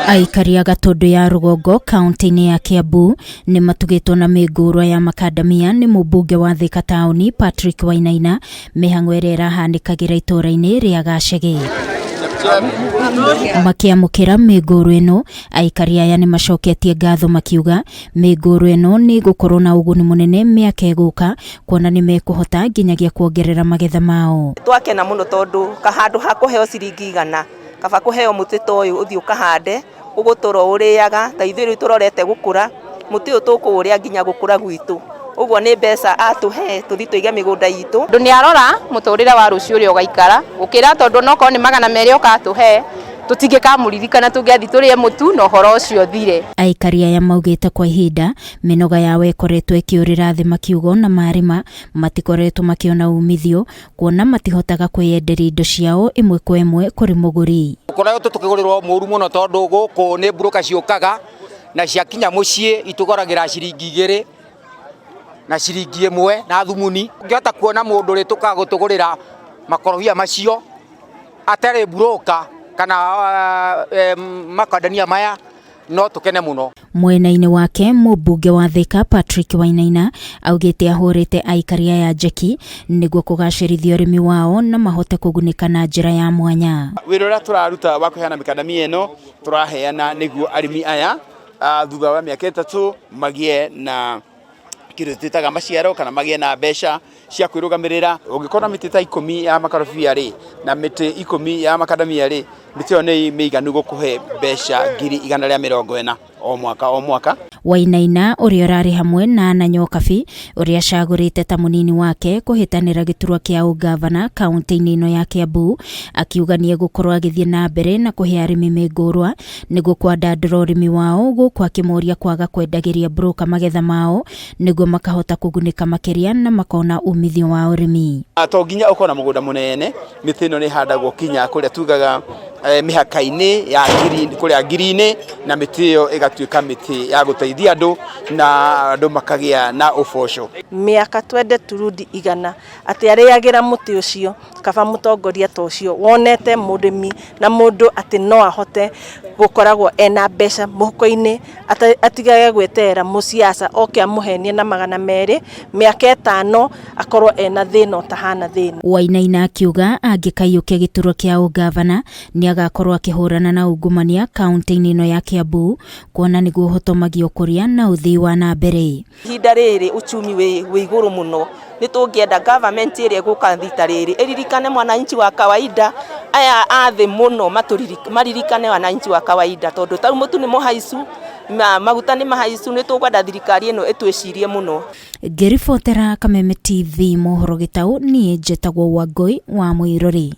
Aikari a Gatũndũ ya rũgongo kaunti-inĩ ya Kiambu nĩ matugĩtwo na mĩngũrwa ya makandamia nĩ mũmbunge wa Thika taũni Patrick Wainaina mĩhang'o ĩrĩa ĩrahanĩkagĩra itũũra-inĩ rĩa Gacege. Makĩamũkĩra mĩngũrwa ĩno, aikari aya nĩ macoketie ngatho makiuga mĩngũrwa ĩno nĩ ĩgũkorwo na ũguni mũnene mĩaka ĩgũka kuona nĩ mekũhota nginyagia kuongerera magetha mao. Twakena mũno tondũ handũ ha kũheo ciringi igana kaba kũheo mũtĩ ta ũyũ ũthiĩ ũkahande ũgũtũra ũrĩaga ta ithuĩ rĩu tũrorete gũkũra mũtĩ ũyũ tũkũũrĩa nginya gũkũra gwitũ ũguo nĩ mbeca atũhe tũthiĩ tũige mĩgũnda itũ. Tondũ nĩ arora mũtũrĩre wa rũciũ ũrĩa ũgaikara gũkĩra tondũ onokorwo nĩ 200 ũkatũhe tũtingĩkamũririkana tũngĩathiĩ tũrĩe mũtu na ũhoro ũcio ũthire. Aikari aya maugĩte kwa ihinda mĩnoga yao ĩkoretwo ĩkĩũrĩra thĩ makiuga ona marĩma matikoretwo makĩona umithio kuona matihotaga kwĩyenderia indo ciao ĩmwe kwa ĩmwe kũrĩ mũgũri. Tũkoretwo tũkĩgũrĩrwo mũru mũno tondũ gũkũ nĩ mburũka ciũkaga na ciakinya mũciĩ itũgũragĩra ciringi 2 na ciringi 1 na thumuni. Ũngĩhota kuona mũndũ ũrĩtũkaga gũtũgũrĩra makorobia macio atarĩ mburũka kana makandania maya no tũkene mũno. Mwena-inĩ wake mũmbunge wa Thika Patrick Wainaina augĩte ahũrĩte aikari aya njeki nĩguo kũgacĩrithia ũrĩmi wao na mahote kũgunĩka na njĩra ya mwanya. Wĩra ũrĩa tũraruta wa kũheana mĩkandamia ĩno tũraheana nĩguo arĩmi aya thutha wa mĩaka 3 magĩe na kĩndũ twĩtaga maciaro kana magĩe na mbeca cia kwĩrũgamĩrĩra. Ũngĩkorwo na mĩtĩ ta 10 ya makorobia rĩ na mĩtĩ 10 ya makandamia rĩ, mĩtĩ ĩyo nĩ mĩiganu gũkũhe mbeca 140,000 o mwaka o mwaka. Wainaina ũrĩa ũrarĩ hamwe na Anna Nyokabi ũrĩa acagũrĩte ta mũnini wake kũhĩtanĩra gĩturwa kĩa ũngavana kaunti-inĩ ĩno ya Kiambu akiuga nĩ egũkorwo agĩthiĩ na mbere na kũhe arĩmi mĩngũrwa nĩguo kwandandũra ũrĩmi wao gũkũ akĩmoria kwaga kwendagĩria broker magetha mao nĩguo makahota kũgunĩka makĩria na makona umithio wa ũrĩmi. To nginya ũkorwo na mũgũnda mũnene, mĩtĩ ĩno nĩ ĩhandagwo kinya kũrĩa tugaga mĩhaka-inĩ ya kũrĩa ngiri-inĩ, na mĩtĩ ĩyo ĩgatuĩka mĩtĩ ya gũteithia andũ na andũ makagĩa na ũboco. Mĩaka twende turudi 100 atĩ arĩagĩra mũtĩ ũcio kaba mũtongoria ta ũcio wonete mũrĩmi na mũndũ atĩ no ahote gũkoragwo ena mbeca mũhuko-inĩ atigage gweterera mũciaca oke amũhenie na 200 mĩaka 5 akorwo ena thĩna ũtahana thĩna. Wainaina akiuga angĩkaiyũkia gĩturwa kĩa ũngavana nĩ agakorwo akĩhũrana na ungumania kaunti-inĩ ĩno ya Kiambu kuona nĩguo ũhotomagia ũkũria na ũthii wa na mbere. Ihinda rĩrĩ uchumi wĩ igũrũ mũno nĩ tũngĩenda government ĩrĩa ĩgũka rita rĩrĩ ĩririkane mwananchi wa kawaida aya a thĩ mũno maririkane wananchi wa kawaida tondũ tau mũtu nĩ mũhaicu maguta nĩ mahaicu nĩ tũkwenda thirikari ĩno ĩtwĩcirie mũno. Ngĩribotera Kameme TV mohoro gĩtaũ niĩ njĩtagwo Wangũi wa Mũirũri.